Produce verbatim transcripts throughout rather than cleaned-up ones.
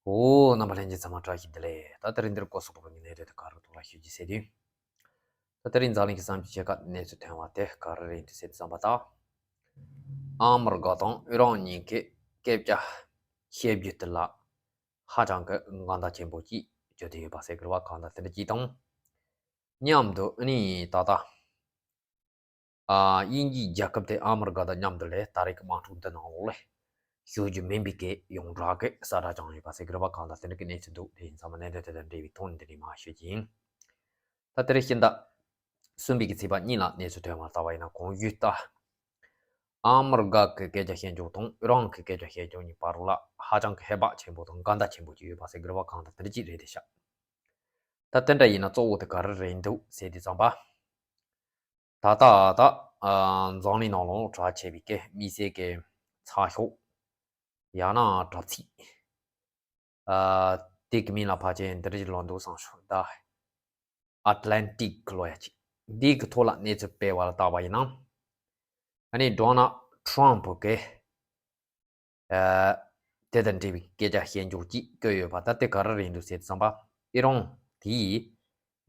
ཨོ། རྣམ་པ་ལྷན་རྒྱས་ཚང་མ་བཀྲ་ཤིས་བདེ་ལེགས། ད་དེ་རིང་འདིར་སྐོར་སོགས་པ་གི་གནས་སྡོད་དེ་ག་རུ་ཐོག་ལ་ཤོད་ཀྱི་ཟེར་དུས། ད་དེ་རིང་འཛམ་གླིང་གི་བསམ་སྤྱོད་ཆེ་ཁག་གནས་ཚུལ་ཐོན་པ་དེ་ག་རེ་རེད་འདུག་ཟེར་དུས་ཙམ་པ་དང་། ཨ་མི་རི་ཀ་དང་ཨི་རན་གཉིས་ཀྱི་སྐད་ཆ་བཤད་རྒྱུ་དེ་ལ་ཧ་ཅང་གི་འགལ་ཟླ་ཆེན་པོ་ཅིག་བརྗོད་དེ་ཡོད་པ་ཟེར་གི་རེད་བ། གང་ལྟར་དེ་འདྲ་ཅིག་དང་མཉམ་དུ་ཨ་ནི་ད་ལྟ། ཨ། དབྱིན་ཇིའི་རྒྱལ་ཁབ་དེ་ཨ་མི་རི་ཀ་དང་མཉམ་དུ་ལས་ད་རེས་ཀྱི་དམག་འཁྲུག་འདི་ནང་ལོགས་ལས་ཤོད་རྒྱུ་མིན་པའི་གི་ཡོངས་གྲགས་ཀྱི་གསལ་བསྒྲགས་བྱུང་ཡོད་པ་ཟེར་གི་རེད་བ། གང་ལྟར་དེ་འདྲ་གི་གནས་ཚུལ་འདུག་དེ་ཡིན་ཙང་མ་གནད་དོན་དེ་དང་འབྲེལ་བའི་ཐོག་ནས་འདི་ནས་མར་ཤོད་ཀྱི་ཡིན། ད་དེ་རིང་ཕྱི་ཟླ་གསུམ་པའི་གི་ཚེས་པ་གཉིས་ལ་གནས་ཚུལ་ཐོན་པ་ལྟ་བ་ཡིན་ན། གོང་ཞུས་ལྟར་ཨ་མི་རི་ཀ་གི་སྐད་ཆ་བཤད་རྒྱུ་དང་ཨི་རན་གི་སྐད་ཆ་བཤད་རྒྱུ་གཉིས་བར་ལ་ཧ་ཅང་གི་ཧེ་བག་ཆེན་པོ་དང་འགལ་ཟླ་ཆེན་པོ་ཅིག་ཡོད་པ་ཟེར་གི་རེད་བ། གང་ལྟར་དེ་འདྲ་ཅིག་རེད་དེ་ཤག་ད་དེ་འདྲ་ཡིན་ན་གཙོ་བོ་དེ་ག་རེ་རེད་འདུག་ཟེར་དུས་ཙམ་པ། ད་ལྟ་ད་ཨ་འཛམ་གླིང་ནང་ལོགས་གྲགས་ཆེ་བའི་གི་དམིགས་བསལ་གྱི་ཚགས་ཤོག་ཡང་ན་དྲ་ཚིགས། ཨ། དེ་གི་མིང་ལ་ཕལ་ཆེར་འདི་འདྲ་ཞིག་ལབ་འདུག་བསམ་སོང་། ད་ཨེ་ཊ་ལན་ཊིག་ལབ་ཡ་ཅིག་འདི་གི་ཐོག་ལ་གནས་ཚུལ་སྤེལ་བ་ལ་བལྟས་པ་ཡིན་ན། ཨ་ནི་ཌོ་ནལ་ཊམ་ཕ་གི་ཨ། དེ་དང་འབྲེལ་བའི་སྐད་ཆ་བཤད་རྒྱུ་ཅིག་བཀོད་ཡོད་པ། ད་དེ་ག་རེ་རེད་འདུག་ཟེར་དུས་ཙམ་པ། ཨི་རན་དེས་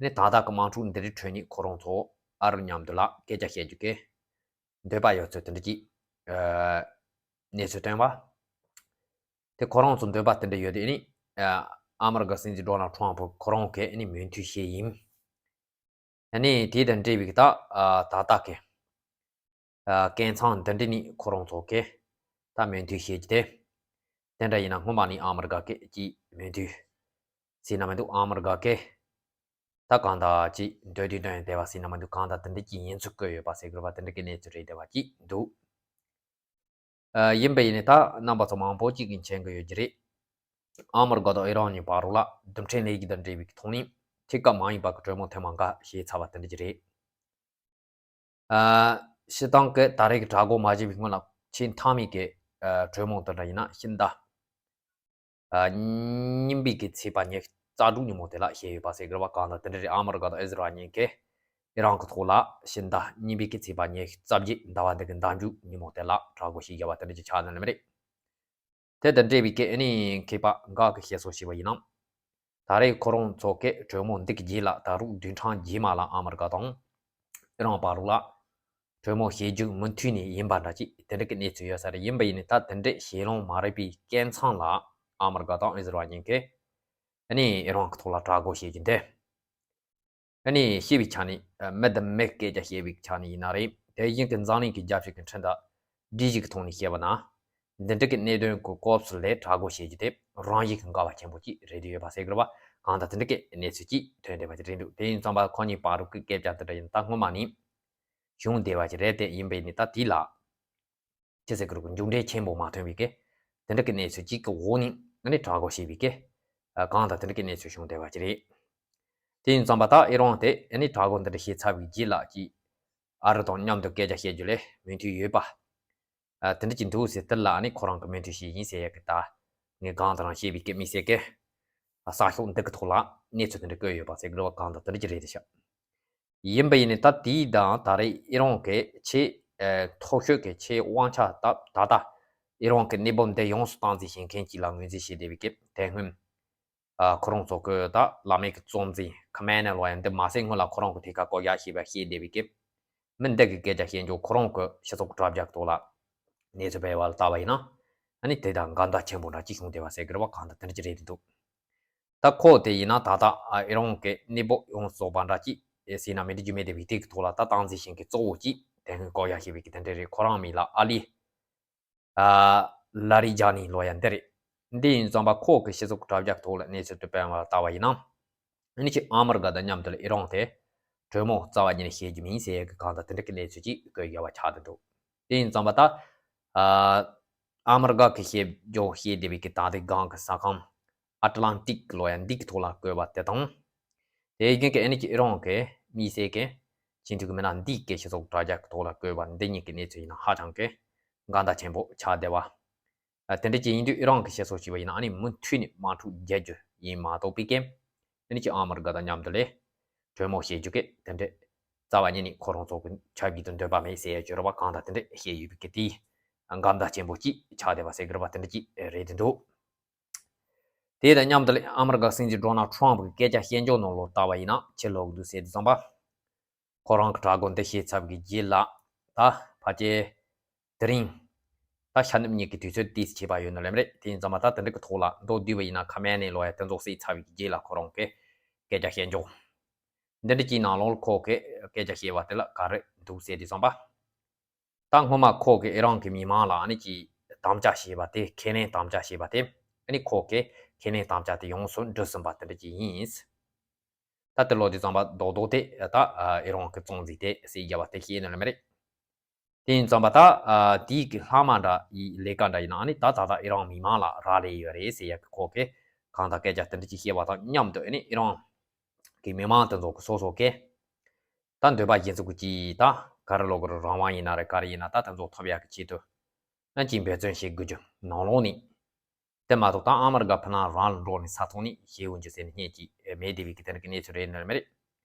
ནི་ད་ལྟ་གི་དམག་འཁྲུག་འདི་རིགས་ཁྲོད་ནས་ཁོ་རང་ཚོ་ཨ་རི་མཉམ་དུ་ལ་སྐད་ཆ་བཤད་རྒྱུ་གི་འདོད་པ་ཡོད་ཚུལ་དེ་འདྲ་ཅིག་ཨ། གནས་ཚུལ་བཏོན་པ། དེ་ཁོ་རང་ཚོ་འདོད་པ་དེ་འདྲ་ཡོད་དེ་ནི་ཨ། ཨ་མི་རི་ཀ་སྲིད་འཛིན་ཌོ་ནལ་ཊམ་ཕ་ཁོ་རང་གིས་ནི་མོས་མཐུན་བྱས་ཡིན། ཨ་ནི་དེ་དང་འབྲེལ་བའི་ད་ཨ། ད་ལྟ་གི་ཨ། སྐད་མཚམས་འདི་འདྲ་ནི་ཁོ་རང་ཚོ་གིས་ད་མོས་མཐུན་བྱེད་ཀྱི་དེ། དེ་འདྲ་ཡིན་ན་སྔོན་མ་ནི་ཨ་མི་རི་ཀ་གིས་ཅིག་མོས་མཐུན་བྱས་ན་མི་འདུག་ཨ་མི་རི་ཀ་གིས་ད་གང་ལྟར་ཅིག་འདོད་དོན་དོན་བདེ་བ་ཟེར་ན་མི་འདུག་གང་ལྟར་དེ་འདྲ་ཅིག་ཡིན་ཚུལ་བཀོད་ཡོད་པ་ཟེར་དགོས་པ་དེ་འདྲ་གི་གནས་ཚུལ་རེད་བསྡད་པ་ཅིག་འདུག་ཨ། ཡིན་པ་ཡིན་ནི་ད་རྣམ་པ་ཚོ་མང་པོ་ཅིག་གིས་མཁྱེན་གི་ཡོད་ཀྱི་རེད། ཨ་མི་རི་ཀ་དང་ཨི་རན་གཉིས་བར་ལ་རྡུལ་ཕྲན་ལས་འགུལ་དང་འབྲེལ་བའི་ཐོག་ནས་ཐད་ཀར་མ་ཡིན་པ་གི་གྲོས་མོལ་ཐེངས་མ་འགའ་བྱས་ཚར་བ་དེ་འདྲ་ཅིག་རེད། ཨ། སྤྱིར་བཏང་གི་ད་རེས་ཀྱི་དྲག་འགོག་མ་བྱས་པའི་སྔོན་ལ་ཆེས་མཐའ་མའི་གི་ཨ། གྲོས་མོལ་དེ་འདྲ་ཡིན་ན་ཕྱི་ཟླ་ཨ། གཉིས་པའི་གི་ཚེས་པ་ཉི་ཤུ་རྩ་དྲུག་ཉིན་མོ་དེ་ལ་བྱས་ཡོད་པ་ཟེར་གི་རེད་བ། གང་ལྟར་དེ་འདྲ་རེད། ཨ་མི་རི་ཀ་དང་ཨི་ཟི་རལ་གཉིས་ཀས་ཨི་རན་གྱི་ཐོག་ལ་ཕྱི་ཟླ་གཉིས་པའི་གི་ཚེས་པ་ཉི་ཤུ་རྩ་བརྒྱད་ཟླ་བ་འདི་གི་ཟླ་མཇུག་ཉིན་མོ་དེ་ལ་དྲག་འགོག་བྱས་བཞག་པ་དེ་འདྲ་ཅིག་ཆགས་ནི་ནི་མ་རེད། དེ་དང་འབྲེལ་བའི་གི་ཨ་ནི་མཁས་པ་འགའ་གིས་བཤད་སྲོལ་བྱས་པ་ཡིན་ན། ད་རེས་ཁོ་རང་ཚོ་གི་གྲོས་མོལ་འདི་གི་རྗེས་ལ་ད་རུང་བདུན་ཕྲག་རྗེས་མ་ལ་ཨ་མི་རི་ཀ་དང་ཨི་རན་བར་ལ་གྲོས་མོལ་བྱེད་རྒྱུ་མུ་མཐུད་ནས་ཡིན་པ་འདྲ་ཅིག་དེ་འདྲ་གི་གནས་ཚུལ་ཡོད་ས་རེད། ཡིན་པ་ཡིན་ནི་ད་དེ་འདྲ་བྱེད་ལོང་མ་རེད་པའི་སྐད་མཚམས་ལ་ཨ་མི་རི་ཀ་དང་ཨི་ཟི་རལ་གཉིས་ཀས་ཨ་ནི་ཨི་རན་གྱི་ཐོག་ལ་དྲག་རྒོལ་བྱེད་རྒྱུ་འདི། ཨ་ནི་ཤེས་པའི་ཆ་ནས་ཨ། མི་དང་མི་སྐད་ཆ་བཤད་པའི་ཆ་ནས་ཡིན་ན་རེད། དེ་བཞིན་གྱི་འཛམ་གླིང་གི་རྒྱལ་སྤྱི་གི་ཁྲིམས་དང་སྒྲིག་གཞི་གི་ཐོག་ནས་བཤད་པ་ན། འདི་འདྲ་གི་གནད་དོན་གྱི་སྐབས་སུ་ལས་དྲག་རྒོལ་བྱེད་རྒྱུ་དེ་རང་བཞིན་གྱི་འགལ་བ་ཆེན་པོ་ཅིག་རེད་དེ་ཡོད་པ་ཟེར་གི་རེད་བ། གང་ལྟར་དེ་འདྲ་གི་གནས་ཚུལ་ཅིག་ཐོན་བསྡད་པ་ཅིག་རེད་འདུག་དེ་ཡིན་ཙང་པ་ཁོ་གཉིས་བར་དུ་གི་སྐད་ཆ་དེ་འདྲ་ཡིན་ད་སྔོན་མ་ནས་བྱུང་བསྡད་པ་ཅིག་རེད། དེ་ཡིན་པས་ནི་ད་དེ་ལ་ཅི་ཟེར་གི་རེད། མཇུག་འབྲས་ཆེན་པོ་མ་ཐོན་པའི་གི་དེ་འདྲ་གི་གནས་ཚུལ་ཅིག་གི་འོག་ནས་ཨ་ནི་དྲག་རྒོལ་བྱས་པའི་གི་ཨ། གང་ལྟར་དེ་འདྲ་གི་གནས་ཚུལ་བྱུང་བསྡད་པ་ཅིག་རེད། དེ་ཡིན་ཙང་པ་ད་ཨི་རན་དེ་ཨ་ནི་དྲག་རྒོལ་འདི་འདྲ་བྱས་ཚར་བའི་རྗེས་ལ་ཅིག་ཨ་རི་དང་མཉམ་དུ་སྐད་ཆ་བཤད་རྒྱུ་ལས་མོས་མཐུན་ཡོད་པ། ཨ། དེ་འདྲ་ཅིག་འདུག་ཟེར། དེ་ལ་ཨ་ནི་ཁོ་རང་གི་མོས་མཐུན་ཞིག་ཡིན་ཟེར་ཡ་གི་ད་ངས་གང་དང་རང་བཤད་པའི་སྐད་མི་ཟེར་གི། ཨ། གསར་ཤོག་འདི་གི་ཐོག་ལ་གནས་ཚུལ་དེ་འདྲ་བཀོད་ཡོད་པ་ཟེར་གི་རེད་བ། གང་དང་དེ་འདྲ་ཅིག་རེད་དེ་ཤག་ཡིན་པ་ཡིན་ནི་ད་དེའི་དང་ད་རེས་ཨི་རན་གི་ཆེས་ཨ། མཐོ་ཤོས་ཀྱི་ཆེས་དབང་ཆ་ད་ད་ལྟ་ཨི་རན་གི་གནས་བབ་འདི་ཡོངས་སུ་སྟངས་འཛིན་བྱེད་མཁན་ཅིག་ལ་ངོས་འཛིན་བྱས་བསྡད་པའི་གི་དེ་སྔོན། ཨ། ཁོ་རང་ཚོ་གི་ད་བླ་མེད་ཀྱི་གཙོ་འཛིན་ཁ་མེ་ནེ་ལོ་ཡང་འདི་མ་ཟད་སྔོན་ལ་ཁོ་རང་གི་ཐད་ཀར་བསྐོ་བཞག་བྱས་པ་བཤད་བསྡད་པའི་སྐབས། མི་འདི་གི་སྐད་ཆ་བཤད་རྒྱུ་ཁོ་རང་གི་སྤྱི་ཚོགས་དྲ་རྒྱ་གི་ཐོག་ལ་གནས་ཚུལ་སྤེལ་བ་ལ་བལྟ་བ་ཡིན་ན། ཨ་ནི་དེ་དང་འགལ་ཟླ་ཆེན་པོ་འདྲ་ཅིག་བྱུང་བསྡད་པ་ཟེར་གི་རེད་བ། གང་ལྟར་དེ་འདྲ་ཅིག་རེད་འདུག་ད་ཁོ་དེ་ཡིན་ན་ད་ལྟ་ཨ། ཨི་རན་གི་གནས་བབ་ཡོངས་རྫོགས་པ་འདྲ་ཅིག་ཟེར་ན་མི་འགྲིག་རྒྱུ་མེད་བསྡད་པའི་དེ་གི་ཐོག་ལ་ད་སྟངས་འཛིན་བྱེད་མཁན་གཙོ་བོ་ཅིག་དེ་སྔོན་བསྐོ་བཞག་བྱས་པའི་གི་དེ་འདྲ་རེད། ཁོ་རང་མིང་ལ་ཨ་ལི། ཨ། ལ་རི་ཇཱ་ནི་ལོ་ཡ་འདི་རེད། འདི་ཡིན་ཙང་པ་ཁོ་གི་སྤྱི་ཚོགས་དྲ་རྒྱ་ཐོག་ལ་གནས་ཚུལ་དེ་སྤེལ་བ་ལ་བལྟ་བ་ཡིན་ན། ཨ་ནི་ཅིག་ཨ་མི་རི་ཀ་དང་མཉམ་དུ་ལ་ཨི་རན་དེ་གྲོས་མོལ་རྩ་བ་ཉིད་ནས་བྱེད་རྒྱུ་མིན་ཟེར་ཡ་གི་གང་ལྟར་དེ་འདྲ་གི་གནས་ཚུལ་ཅིག་བཀོད་ཡོད་པ་ཆགས་བསྡད་འདུག་དེ་ཡིན་ཙང་པ་ད། ཨ། ཨ་མི་རི་ཀ་གི་བཤད་རྒྱུ་བཤད་བསྡད་པའི་གི་ད་ལྟའི་སྒང་གི་ས་ཁང་ཨ་ཏི་ལན་ཏིག་ལོ་ཡ་འདི་གི་ཐོག་ལ་བཀོད་པ་དེ་དང་། དེ་བཞིན་གྱི་ཨ་ནི་ཅིག་ཨི་རན་གྱི་དམིགས་བསལ་གྱི་སྤྱི་འཐུས་ཀྱི་མི་སྣ་འདི་གི་སྤྱི་ཚོགས་དྲ་རྒྱ་གི་ཐོག་ལ་བཀོད་པ་འདི་གཉིས་ཀྱི་གནས་ཚུལ་ཡིན་ན་ཧ་ཅང་གི་འགལ་ཟླ་ཆེན་པོ་ཆགས་བསྡད་པ། ཨ། དེ་འདྲ་ཅིག་ཡིན་དུས་ཨི་རན་གྱི་སྤྱི་ཚོགས་ཞེས་པ་ཡིན་ན་ཨ་ནི་མུ་མཐུད་ནས་དམག་འཁྲུག་རྒྱག་རྒྱུ་ཡིན་མ་གཏོགས་པའི་གི་ཨ་ནི་ཅིག་ཨ་མི་རི་ཀ་དང་མཉམ་དུ་ལས་གྲོས་མོལ་བྱེད་རྒྱུ་གི་དེ་འདྲ་རྩ་བ་ཉིད་ནས་ཁོ་རང་ཚོ་གི་ཆབས་ཅིག་ཏུ་འདོད་པ་མེད་ཟེར་ཡ་བརྗོད་ར་བ་གང་དང་དེ་འདྲ་བཤད་ཡོད་པའི་གི་དེའི་འགལ་ཟླ་ཆེན་པོ་ཅིག་ཆགས་བསྡད་པ་ཟེར་གི་ར་བ་དེ་འདྲ་ཅིག་རེད་དེ་འདུག་དེ་དང་མཉམ་དུ་ཨ་མི་རི་ཀ་སྲིད་འཛིན་ཌོ་ནལ་ཊམ་གྱི་སྐད་ཆ་བཤད་ཕྱོགས་ནང་ལོགས་ལྟ་བ་ཡིན་ན་ཕྱིར་ལོག་འདུག་ཟེར་དུས་ཙམ་པ། ཁོ་རང་གི་དྲག་རྒོལ་འདི་བྱས་ཚར་བའི་རྗེས་ལ་ད་ཕལ་ཆེར་དེ་རིང་ད་ཤ་ནུབ་གཉིས་ཀྱི་དུས་ཚོད་ཏོག་ཙམ་ཕྱེད་པ་ཡོད་ནི་ལེམ་རེད། དེ་ཡིན་ཙམ་པ་ད་དེ་འདྲ་གི་ཐོག་ལ་མདོར་བསྡུས་པ་ཡིན་ན་ཁ་མ་ནས་ལོ་ཡ་དེ་ཚོ་བསད་ཚར་བའི་རྗེས་ལ་ཁོ་རང་གི་སྐད་ཆ་བཤད་ཕྱོགས་འདི་འདྲ་གྱི་ནང་ལོགས་ཁོ་གི་སྐད་ཆ་བཤད་པ་དེ་ལ་ག་རེ་འདུག་ཟེར་དུས་ཙམ་པ། ད་སྔོན་མ་ཁོ་གིས་ཨི་རན་གྱི་མི་མང་ལ་ཨ་ནི་ཅིག་དམ་བཅའ་བྱས་པ་དེ། ཁས་ལེན་དམ་བཅའ་བྱས་པ་དེ་ཨ་ནི་ཁོ་གིས་ཁས་ལེན་དམ་བཅའ་དེ་ཡོངས་སུ་འགྲུབ་ཟིན་པ་དེ་འདྲ་ཅིག་ཡིན། ད་དེ་ལོ་དུས་ཙམ་པ་རྡོག་རྡོག་དེ་ད་ཨི་རན་གྱི་གཙོ་འཛིན་དེ་བསད་བཞག་པ་དེ་ཤེས་ནི་ལེམ་རེད། དེ་ཡིན་ཙམ་པ་ད་དེའི་གི་ལྷག་མ་འདྲ་ཡི་ལས་ཀ་འདྲ་ཡིན་ན་ཨ་ནི་ད་ད་ལྟ་ཨི་རན་མི་མང་ལ་རག་ལས་ཡོད་རེད་ཟེར་ཡག་གི་ཁོ་གིས་གང་ལྟར་སྐད་ཆ་དེ་འདྲ་ཅིག་བཤད་པ་དང་མཉམ་དུ་ཨ་ནི་ཨི་རན་གི་མི་མང་དེ་ཚོ་གི་སོ་སོ་གི་ད་འདོད་པ་གཞི་ཚུགས་ཀྱི་ད་ག་རེ་ལོ་གི་རང་དབང་ཡིན་ན་རེད། ག་རེ་ཡིན་ན་ད་དེ་ཚོ་ཐོབ་ཡག་གི་ཆེད་དུ་ཨ་ཅིག་འབད་བརྩོན་བྱེད་དགོས་རྒྱུ་ནང་ལོགས་ནས། དེ་མ་གཏོགས་ད་ཨ་མི་རི་ཀ་ཕི་ནང་རང་ལ་འགྲོ་ནས་ས་ཐོག་ནས་བྱེད་འོང་རྒྱུ་ཟེར་ནས་སྙད་ཀྱི་མེད་བསྡད་པའི་གི་དེ་འདྲ་གི་གནས་ཚུལ་རེད་ནི་མ་རེད།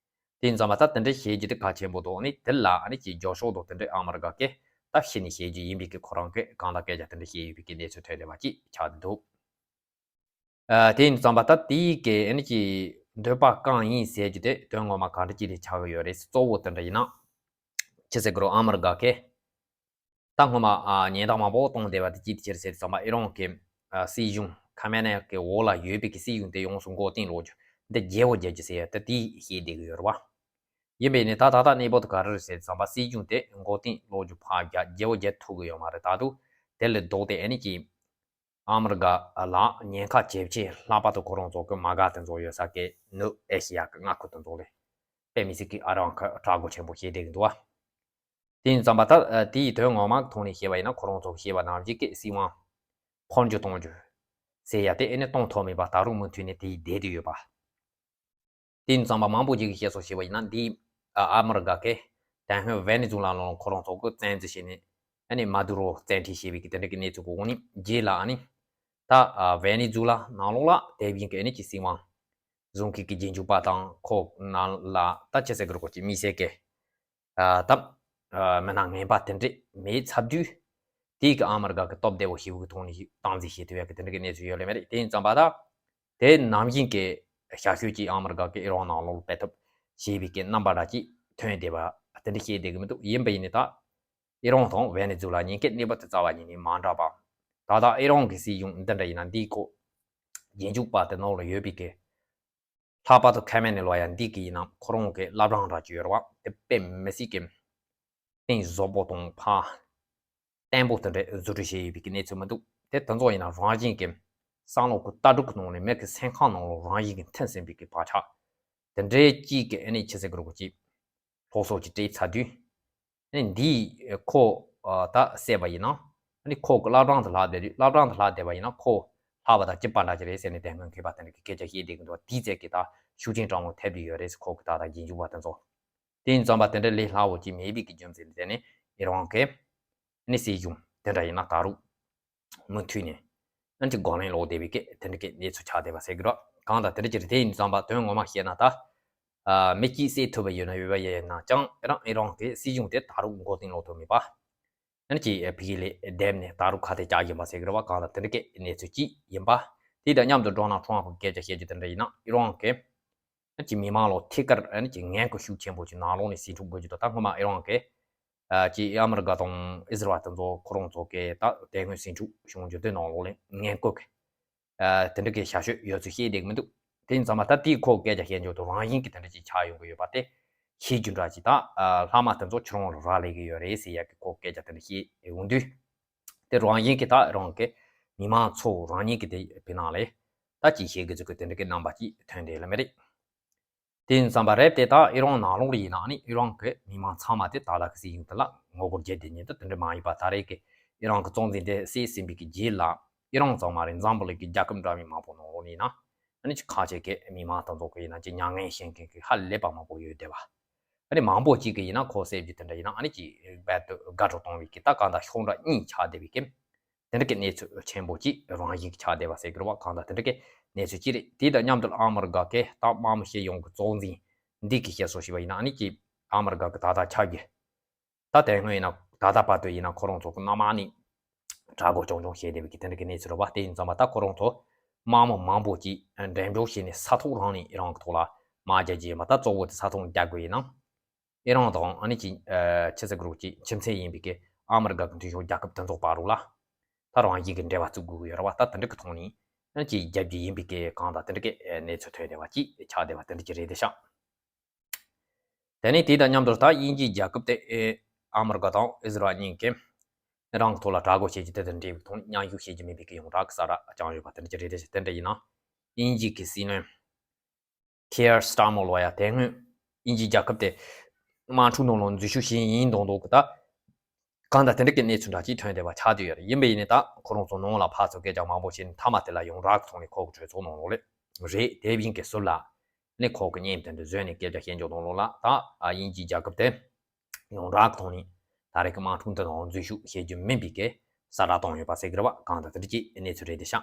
དེ་ཡིན་ཙམ་པ་ད་དེ་འདྲ་བྱེད་རྒྱུ་དེ་གལ་ཆེན་པོ་འདུག་ཨ་ནི་དེ་ལ་ཨ་ནི་ཅིག་རྒྱབ་སྐྱོར་འདུག་དེ་འདྲ་ཨ་མི་རི་ཀ་གིས་ད་ཕྱི་ནས་བྱེད་རྒྱུ་ཡིན་པའི་གི་ཁོ་རང་གིས་གང་ལྟར་སྐད་ཆ་དེ་འདྲ་བཤད་ཡོད་པའི་གི་གནས་ཚུལ་ཐོན་བསྡད་པ་ཅིག་ཆགས་འདུག་ཨ། དེ་ཡིན་དུས་ཙམ་པ་ད་དེའི་གི་ཨ་ནི་ཅིག་འདོད་པ་གང་ཡིན་ཟེར་རྒྱུ་དེ་དོན་ངོ་མ་ག་འདྲ་ཅིག་ལ་ཆགས་ཀྱི་ཡོད་རེད། གཙོ་བོ་དེ་འདྲ་ཡིན་ན་ཅི་ཟེར་དགོས་རེད། ཨ་མི་རི་ཀ་གིས་ད་སྔོན་མ་ཨ་ཉེན་བརྡ་མང་པོ་བཏང་བསྡད་པ་དེ་ཅི་ཕྱིར་ཟེར་དུས་ཙམ་པ་ཨི་རན་གྱི་ཨ་སྲིད་གཞུང་ཁ་མེ་ནེ་གི་འོག་ལ་ཡོད་པའི་གི་སྲིད་གཞུང་དེ་ཡོངས་སུ་མགོ་རྟིང་སློག་རྒྱུ་འདི་བརྗེ་བོ་རྒྱག་རྒྱུ་ཟེར་ཡ་ད་དེ་བཤད་བསྡད་ཀྱི་ཡོད་རེད་བ། ཡིན་པས་ནི་ད་ད་ལྟ་གནས་བབ་དེ་ག་རེ་རེད་ཟེར་དུས་ཙམ་པ་སྲིད་གཞུང་དེ་མགོ་རྟིང་སློག་རྒྱུ་ཕར་བརྒྱབ་བརྗེ་བོ་རྒྱག་ཐུབ་ཀྱི་ཡོད་མ་རེད། ད་དུང་དེ་ལས་ལྡོག་སྟེ་ཨ་ནི་ཅིག་ཨ་མི་རི་ཀ་ལ་ཉེན་ཁ་ཇེ་ཆེ་ལྷག་པར་དུ་ཁོ་རང་ཚོ་གི་མ་དགའ་དེ་ཚོ་ཡོད་ས་གི་ནུབ་ཨེ་ཤི་ཡ་གི་མངའ་ཁུལ་དེ་ཚོ་ལས་དཔེ་མི་སྲིད་ཀྱི་ཨ་རང་ཁ་དྲག་རྒོལ་ཆེན་པོ་བྱེད་བསྡད་ཀྱི་འདུག་བ། དེ་ཡིན་ཙམ་པ་ད་དེའི་དོན་ངོ་མ་ཐོག་ནས་བཤད་པ་ཡིན་ན་ཁོ་རང་ཚོ་གི་བཤད་པ་ནང་བཞིན་གི་སྲིད་དབང་འཕོ་འགྱུར་གཏོང་རྒྱུ་ཟེར་ཡ་དེ་ཨེ་ནི་གཏོང་ཐུབ་མེད་པ་ད་རུང་མུ་མཐུད་ནས་དེ་བསྡད་དེ་ཡོད་པ། དེ་ཡིན་ཙམ་པ་མང་པོ་ཅིག་གིས་བཤད་སྲོལ་བྱས་པ་ཡིན་ན་འདི་ཨ་ཨ་མི་རི་ཀ་གི་དེ་སྔོན་ཝེ་ནེ་ཛུ་ལ་ནང་ཁོ་རང་ཚོ་གི་བཙན་འཛུལ་བྱས་ནས་ཨ་ནི་མ་དུ་རོ་བཙན་ཁྲིད་བྱས་པའི་གི་དེ་འདྲ་གི་གནས་ཚུལ་གོ་ནི་རྗེས་ལ་ཨ་ནི་ད་ཨ་ཝེ་ནེ་ཛུ་ལ་ནང་ལོགས་ལ་དེ་བཞིན་གི་ཨ་ནི་ཅིག་སྲིད་དབང་བཟུང་མཁན་གི་རྗེས་འཇུག་པ་དང་ཁོ་ནང་ལ་ད་ཅི་ཟེར་གི་རེད། ཁོ་ཅིག་མི་སེར་གི་ཨ་ད་ཨ་མི་སྣ་ངན་པ་དེ་འདྲས་མེད་ཚར་དུས་དེའི་གི་ཨ་མི་རི་ཀ་གི་སྟོབས་བདེ་བོ་ཞེ་པོ་གི་ཐོག་ནས་སྟངས་འཛིན་བྱེད་ཐུབ་ཡ་གི་དེ་འདྲ་གི་གནས་ཚུལ་ཡོད་ལེ་མ་རེད། དེ་ཡིན་ཙམ་པ་ད་དེ་ནང་བཞིན་གི་ཞག་ཤོས་ཀྱི་ཨ་མི་རི་ཀ་གི་ཨི་རན་ནང་ལོགས་ལ་སྤེལ་ཐབས་བྱེད་པའི་གི་རྣམ་པ་འདྲ་ཅིག་ཐོན་བསྡད་པ་དེ་འདྲ་བཤད་བསྡད་གི་མི་འདུག་ཡིན་པ་ཡིན་ནི་ད་ཨི་རན་དང་ཝེ་ནེ་ཛུ་ལ་གཉིས་ཀའི་གནས་བབ་དེ་རྩ་བ་ཉིད་ནས་མ་འདྲ་བ། ད་ལྟ་ཨི་རན་གི་སྲིད་གཞུང་འདི་འདྲ་ཡིན་ན་འདིའི་ཁོ་རྗེས་འཇུག་པ་དེ་ནང་ལ་ཡོད་པའི་གི་ལྷག་པར་དུ་ཁ་མེ་ནེ་ལོ་ཡ་འདི་གི་ཡིན་ན་ཁོ་རང་གི་བླ་བྲང་འདྲ་ཅིག་ཡོད་རེད་བ། དེ་དཔེ་མི་སྲིད་གི་གཏིང་ཟབ་པོ་དང་ཕར་བརྟན་པོ་དེ་འདྲ་བཟོ་སྐྲུན་བྱས་ཡོད་པའི་གི་གནས་ཚུལ་མི་འདུག་དེ་དེ་ཚོ་ཡིན་ན་རང་བཞིན་གི་བསམ་བློ་གི་ལྟ་གྲུབ་གི་ནང་ནས་མི་གི་སེམས་ཁམས་ནང་ལ་རང་བཞིན་གི་ཐིམ་ཟིན་པའི་གི་བག་ཆགས་དེ་འདྲའི་གཅིག་གི་ཨ་ནི་ཆི་ཟེར་གི་རེད། ཁོ་ཅིག་སློབ་གསོ་ཅིག་སྤྲད་ཚར་དུས། ཨ་ནི་འདིས་ཁོ་ཨ་ད་བསད་པ་ཡིན་ན། ཨ་ནི་ཁོ་གི་བླ་བྲང་དུ་ལྷག་བསྡད་དུས་བླ་བྲང་དུ་ལྷག་བསྡད་པ་ཡིན་ན་ཁོ་ལྷག་པ་དང་གཅིག་པ་འདྲ་ཅིག་རེད་ཟེར་ནས་དེ་སྔོན་མཁས་པ་དེ་འདྲ་གི་སྐད་ཆ་བཤད་བསྡད་ཀྱི་འདུག་དེའི་ཚད་ཀྱི་ད་ཤུགས་རྐྱེན་སྤྲང་བོ་ཐེབས་ཀྱི་ཡོད་རེད། ཁོ་གི་ད་ལྟ་རྗེས་འཇུག་པ་དེ་ཚོ། དེ་ཡིན་ཙམ་པ་དེ་འདྲ་ལས་སླ་བོ་ཅིག་མེད་པའི་གི་རྒྱུ་མཚན་དེ་ནི་ཨི་རན་གི་ཨ་ནི་སྲིད་གཞུང་དེ་འདྲ་ཡིན་ན་ད་རུང་མུ་མཐུད་ནས་ཨ་ནི་ཅིག་རྒོལ་ལན་སློག་བསྡད་པའི་གི་དེ་འདྲ་གི་གནས་ཚུལ་ཆགས་བསྡད་པ་ཟེར་གི་རེད། གང་ལྟར་དེ་འདྲ་ཅིག་རེད། དེ་ཡིན་ཙམ་པ་དོན་ངོ་མ་བཤད་ན་ད་ཨ་མི་གཅིག་བསད་ཐུབ་པ་ཡོད་ན་ཡོད་པ་ཡིན་ན་ཀྱང་ཨི་རན་ཨི་རན་གི་སྲིད་གཞུང་དེ་ད་རུང་མགོ་རྟིང་སློག་ཐུབ་མེད་པ། ཨ་ནི་ཅིག་ཕ་གི་ལས་བསྡད་ནས་ད་རུང་ཁ་གཏད་བཅག་བཞིན་པ་ཟེར་གི་རེད་བ། གང་ལྟར་དེ་འདྲ་གི་གནས་ཚུལ་ཅིག་ཡིན་པ། དེ་དང་མཉམ་དུ་ཌོ་ནལ་ཊམ་གི་སྐད་ཆ་བཤད་རྒྱུ་དེ་འདྲ་ཡིན་ན་ཨི་རན་གི་ཨ་ནི་ཅིག་མི་མང་ལོ་ཐད་ཀར་ཨ་ནི་ཅིག་ངན་སྐུལ་ཤུགས་ཆེན་པོ་ཅིག་ནང་ལོགས་ནས་ཟིང་འཁྲུག་དགོས་རྒྱུ་དང་། ད་སྔོན་མ་ཨི་རན་གི་ཨ་ཅིག་ཨ་མི་རི་ཀ་དང་ཨི་ཟི་རལ་དེ་ཚོ་ཁོ་རང་ཚོ་གི་ད་དེ་སྔོན་ཟིང་འཁྲུག་བྱུང་རྒྱུ་དེ་ནང་ལོགས་ལ་ངན་སྐུལ་གི་ཨ་དེ་འདྲ་གི་བྱ་སྤྱོད་ཡོད་ཚུལ་བཤད་བསྡད་ཀྱི་མི་འདུག་དེ་ཡིན་ཙང་མ་ད་དེའི་ཁོ་སྐད་ཆ་བཤད་འཇོག་ཏུ་རང་བཞིན་གྱི་དེ་འདྲ་ཅིག་ཆགས་ཡོང་གི་ཡོད་པ་དེ་ཤེས་རྒྱུ་འདྲ་ཅིག་ད་ཨ་ལྷག་མ་དེ་ཚོ་ཁྱེད་རང་ལ་རག་ལས་ཀྱི་ཡོད་རེད་ཟེར་ཡག་གི་ཁོ་སྐད་ཆ་དེ་འདྲ་བཤད་ཡོང་དུས། དེ་རང་བཞིན་གྱི་ད་རང་གི་མི་མང་ཚོ་རང་ཉིད་ཀྱི་དེ་བའི་ནང་ལས་ད་ཅིག་བཤད་དགོས་ཚུལ་གྱི་དེ་འདྲ་གི་རྣམ་པ་ཅིག་ཐོན་བསྡད་ལེ་མི་རེད། དེ་ཡིན་ཙང་པ་རེད་དེ་ད་ཨི་རན་ནང་ལོགས་ལ་ཡིན་ན་ཨ་ནི་ཨི་རན་གྱི་མི་མང་ཚང་མ་དེ་ད་ལྟ་གི་སྲིད་གཞུང་དེ་ལ་ངོ་རྒོལ་བྱེད་བསྡད་མཁན་དེ་དེ་འདྲ་མ་ཡིན་པ། ད་རེས་ཀྱི་ཨི་རན་གྱི་གཙོ་འཛིན་དེ་བསད་ཟིན་པའི་གི་རྗེས་ལ་ཨི་རན་ཙམ་མ་རེད། འཛམ་བུ་གླིང་གི་རྒྱལ་ཁབ་འདྲ་མིན་མང་པོ་ནང་ལོགས་ལ་ཡིན་ན་ཨ་ནི་ཅིག་ཁ་ཆེ་གི་མི་མང་དེ་ཚོ་གི་ཡིན་ན་ཅིག་མྱ་ངན་བྱེད་མཁན་གི་ཧ་ལས་པ་མང་པོ་ཡོད་བསྡད་པ། ཨ་ནི་མང་པོ་ཅིག་གིས་ཡིན་ན་ཁོ་བསད་རྒྱུ་དེ་འདྲ་ཡིན་ན་ཨ་ནི་ཅིག་རྦད་དེ་དགའ་སྤྲོ་གཏོང་བའི་གི་ད་གང་ལྟར་ཤོག་འདྲ་གཉིས་ཆགས་བསྡད་པའི་གི་དེ་འདྲ་གི་གནས་ཚུལ་ཆེན་པོ་ཅིག་རང་བཞིན་གྱི་ཆགས་བསྡད་པ་ཟེར་གི་རེད་བ། གང་ལྟར་དེ་འདྲ་གི་གནས་ཚུལ་ཅིག་རེད། དེ་དང་མཉམ་དུ་ཨ་མི་རི་ཀ་གི་ད་དམག་མི་སྤྱི་ཡོངས་ཀྱི་གཙོ་འཛིན་འདི་གི་བཤད་སྲོལ་ཞིག་བ་ཡིན་ན་ཨ་ནི་ཅིག་ཨ་མི་རི་ཀ་གི་ད་ལྟ་ཆགས་རྒྱུ་ད་དེ་སྔོན་ཡིན་ན་ད་ལྟ་བར་དུ་ཡིན་ན་ཁོ་རང་ཚོ་གི་སྣ་མང་ནས་དྲག་རྒོལ་རྐྱང་རྐྱང་བྱས་བསྡད་པའི་གི་དེ་འདྲ་གི་གནས་ཚུལ་རེད་བ། དེ་ཡིན་ཙང་མ་ད་ཁོ་རང་ཚོ་ དམག་མི་མང་པོ་ཅིག་འགྲེམས་འཇོག་བྱས་ནས་ས་ཐོག་རང་ནས་ཨི་རན་གྱི་ཐོག་ལ་དམག་རྒྱག་རྒྱུ་ཡིན་པ། ད་གཙོ་བོ་དེ་ས་ཐོག་རྒྱག་དགོས་ཡིན་ན། ཨི་རན་དང་ཨ་ནི་ཅིག་ཨ་ཕྱི་སྲིད་ལྷན་ཁང་གི་ཁྱིམ་མཚེས་ཡིན་པའི་གི་ཨ་མི་རི་ཀ་གི་མཐུན་ཕྱོགས་རྒྱལ་ཁབ་དེ་ཚོ་བར་ལ་ད་རང་བཞིན་གྱི་འབྲེལ་བ་བཙུགས་དགོས་ཀྱི་ཡོད་རེད་བ། ད་དེ་འདྲ་གི་ཐོག་ནས་ཨ་ནི་ཅིག་རྒྱབ་རྒྱུ་ཡིན་པའི་གི་གང་ལྟར་དེ་འདྲ་གི་གནས་ཚུལ་ཐོན་བསྡད་པ་ཅིག་ཆགས་བསྡད་པ་དེ་འདྲ་ཅིག་རེད་དེ་ཤག་དེ་ནས་དེ་དང་མཉམ་དུ་ད་དབྱིན་ཇིའི་རྒྱལ་ཁབ་དེ་ཨ་མི་རི་ཀ་དང་ཨི་ཟི་རལ་གཉིས་ཀས་ཨི་རན་གྱི་ཐོག་ལ་དྲག་རྒོལ་བྱེད་རྒྱུ་དེ་དང་འབྲེལ་བའི་ཐོག་ནས་མཉམ་ཞུགས་བྱེད་རྒྱུ་མིན་པའི་གི་ཡོངས་གྲགས་ཀྱི་གསལ་བསྒྲགས་བསྐྱངས་ཡོད་པ་དེ་འདྲ་ཅིག་རེད་དེ་ཤག་དེ་འདྲ་ཡིན་ན་དབྱིན་ཇི་གི་སྲིད་བློན་Keir Starmer་ལ་ཡ་དེ་སྔོན་དབྱིན་ཇིའི་རྒྱལ་ཁབ་དེ་དམག་འཁྲུག་ནང་ལ་འཛུལ་ཞུགས་བྱས་ཡིན་མདོག་མདོག་གི་ད་གང་ལྟར་དེ་འདྲ་གི་གནས་ཚུལ་འདྲ་ཅིག་ཐོན་བསྡད་པ་ཆགས་བསྡད་ཡོད་རེད། ཡིན་པ་ཡིན་ནའི་ད་ཁོ་རང་ཚོ་ནང་ལ་ཕར་ཚུར་སྐད་ཆ་མང་པོ་བཤད་ནས་མཐའ་མ་དེ་ལ་ཡོངས་གྲགས་ཀྱི་ཐོག་ནས་ཁོ་གི་གྲོས་ཚོགས་ནང་ལོགས་ལ་རེད། དེ་བཞིན་གྱི་ཟུར་ལ་ནི་ཁོ་གི་བརྙན་དེ་འདྲ་བཟོས་ནས་སྐད་ཆ་བཤད་འཇོག་ནང་ལ་ད་དབྱིན་ཇིའི་རྒྱལ་ཁབ་དེ་ཡོངས་གྲགས་ཀྱི་ཐོག་ནས་ད་རེས་ཀྱི་དམག་འཁྲུག་འདི་ནང་འཛུལ་ཞུགས་བྱེད་རྒྱུ་མིན་པའི་གི་གསལ་བསྒྲགས་བཏང་ཡོད་པ་ཟེར་གི་རེད་བ། གང་ལྟར་དེ་འདྲ་གི་གནས་ཚུལ་རེད་དེ་ཤག་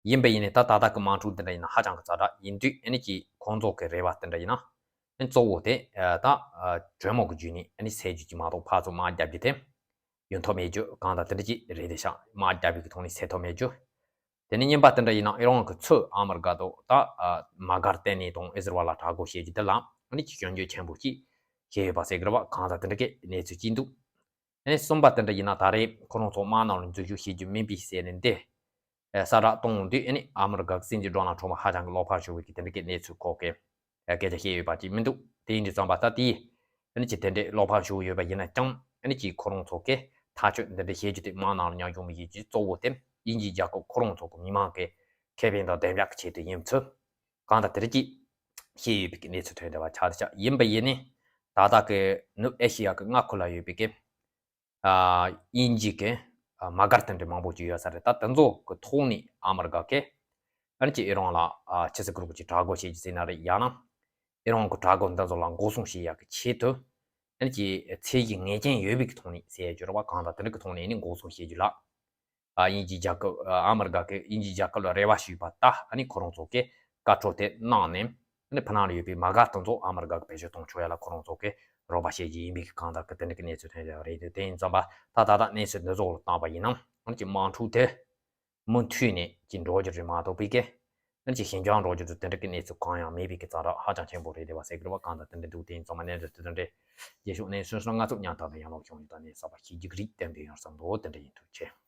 ཡིན་པ་ཡིན་ནའི་ད་ད་ལྟ་གི་དམག་འཁྲུག་འདི་འདྲ་ཡིན་ན་ཧ་ཅང་གི་ཛ་དྲག་ཡིན་དུས་ཨ་ནི་ཅིག་ཁོང་ཚོ་གི་རེ་བ་དེ་འདྲ་ཡིན་ན་ཨ་ནི་གཙོ་བོ་དེ་ཨ་ད་ཨ་གྲོས་མོལ་གི་བརྒྱུད་ནས་ཨ་ནི་སེལ་རྒྱུ་ཅིག་མ་གཏོགས་ཕར་ཚུར་དམག་རྒྱག་རྒྱུ་དེ་ཡོང་ཐབས་མེད་རྒྱུ་གང་ལྟར་དེ་འདྲ་ཅིག་རེད་དེ་ཤག་དམག་རྒྱག་པའི་གི་ཐོག་ནས་སེལ་ཐབས་མེད་རྒྱུ། དེ་ནས་གཉིས་པ་དེ་འདྲ་ཡིན་ན་ཨི་རན་གི་ཚོས་ཨ་མི་རི་ཀ་དང་ད་ཨ་མ་གྷར་ཏེ་ནི་དང་ཨི་ཟི་རལ་ལ་དྲག་རྒོལ་བྱེད་རྒྱུ་དེ་ལ་ཨ་ནི་ཅིག་སྐྱོན་བརྗོད་ཆེན་པོ་ཅིག་བྱས་ཡོད་པ་ཟེར་གི་རེད་བ། གང་ལྟར་དེ་འདྲ་གི་གནས་ཚུལ་ཅིག་འདུག་ཨ་ནི་གསུམ་པ་དེ་འདྲ་ཡིན་ན་ད་རེས་ཁོ་རང་ཚོ་དམག་ནང་ལ་འཛུལ་ཞུགས་བྱེད་རྒྱུ་མིན་པའི་ཟེར་ནས་འདི་ཨ་གསལ་བསྒྲགས་གཏོང་དུས་ཨ་ནི་ཨ་མི་རི་ཀ་གི་སྲིད་འཛིན་ཌོ་ནལ་ཊམ་ཧ་ཅང་གི་བློ་ཕམ་ཞུ་བའི་གི་དེ་འདྲ་གི་གནས་ཚུལ་ཁོ་གིས་སྐད་ཆ་བཤད་ཡོད་པ་ཅིག་མི་འདུག་དེ་ཡིན་དུས་ཙམ་པ་ད་དེ་ཨ་ནི་ཅིག་དེ་འདྲའི་བློ་ཕམ་ཞུ་ཡོད་པ་ཡིན་ན་ཀྱང་ཨ་ནི་ཅིག་ཁོ་རང་ཚོ་གིས་ཐག་གཅོད་འདི་འདྲ་བྱེད་རྒྱུ་དེ་དམག་ནང་ལ་མཉམ་ཞུགས་མི་བྱེད་རྒྱུ་གཙོ་བོ་དེ་དབྱིན་ཇིའི་རྒྱལ་ཁབ་ཁོ་རང་ཚོ་གི་མི་མང་གི་ཁེ་ཕན་དང་བདེ་འཇགས་ཀྱི་ཆེད་དུ་ཡིན་ཚུལ་གང་ལྟར་དེ་འདྲ་ཅིག་བཤད་ཡོད་པའི་གནས་ཚུལ་ཐོན་བསྡད་པ་ཆགས་བསྡད་ཤག་ཡིན་པ་ཡིན་ནའི་ད་ལྟ་གི་ནུབ་ཨེ་ཤི་ཡ་གི་མངའ་ཁུལ་ལ་ཡོད་པའི་གི་ཨ་དབྱིན་ཇི་གི་ཨ་མ་གྷར་དེ་འདྲ་མང་པོ་ཅིག་ཡོད་ས་རེད། ད་དེ་ཚོ་གི་ཐོག་ནས་ཨ་མི་རི་ཀ་གིས་ཨ་ནི་ཅིག་ཨི་རན་ལ་ཨ་ཕྱི་སྲིད་ལྷན་ཁང་གི་དྲག་རྒོལ་བྱེད་རྒྱུ་ཟེར་ན་རེད། ཡང་ན་ཨི་རན་གི་དྲག་རྒོལ་འདི་ཚོ་ལ་འགོག་སྲུང་བྱེད་ཡག་གི་ཆེད་དུ་ཨ་ནི་ཅིག་ཚད་གཞི་ངེས་ཅན་ཡོད་པའི་གི་ཐོག་ནས་ཟེར་རྒྱུ་རེད་བ། གང་ལྟར་དེ་འདྲ་གི་ཐོག་ནས་ནི་འགོག་སྲུང་བྱེད་རྒྱུ་ལ་ཨ་དབྱིན་ཇིའི་རྒྱལ་ཁབ་ཨ་ཨ་མི་རི་ཀ་གིས་དབྱིན་ཇིའི་རྒྱལ་ཁབ་ལ་རེ་བ་ཞུས་པ་ལྟར་ཨ་ནི་ཁོ་རང་ཚོ་གིས་བཀའ་འཁྲོལ་དེ་གནང་ནས་ཨ་ནི་ཕ་ནང་ལ་ཡོད་པའི་མ་གྷར་དེ་ཚོ་ཨ་མི་རི་ཀ་གིས་བེད་སྤྱོད་གཏོང་ཆོག་ཡ་ལ་ཁོ་རང་ཚོ་གིས་རོགས་པ་བྱེད་རྒྱུ་ཡིན་པའི་གི་གང་ལྟར་གི་དེ་འདྲ་གི་གནས་ཚུལ་ཐོན་ཡོད་རེད། དེ་ཡིན་ཙམ་པ་ད་ད་ལྟ་གནས་ཚུལ་འདི་ཚོ་ལ་བལྟས་པ་ཡིན་ན་ཨ་ནི་ཅིག་དམག་འཁྲུག་དེ་མུ་མཐུད་ནས་ཅིག་འགྲོ་རྒྱུ་རེད་མ་གཏོགས་པའི་གི་ཨ་ནི་ཅིག་ཞན་ཆ་འགྲོ་རྒྱུ་དེ་འདྲ་གི་གནས་ཚུལ་གང་ཡང་མེད་པའི་གི་ཛ་དྲག་ཧ་ཅང་ཆེན་པོ་རེད་བསྡད་པ་ཟེར་གི་རེད་བ། གང་ལྟར་དེ་འདྲ་འདུག་དེ་ཡིན་ཙམ་པ་གནས་ཚུལ་དེ་འདྲ་རེད། རྗེས་ཕྱོགས་གནས་ཚུལ་སོགས་ང་ཚོ་ཉམས་ཐག་ཏུ་ཡང་ལོག་བྱུང་ཡོད། ད་ནས་གསར་པ་ཤེས་རྒྱུ་གི་རིགས་གཏན་འབེབས་ཡོང་བསམ་འདུག་དེ་འདྲ་ཡིན་ཐུགས་རྗེ་ཆེ།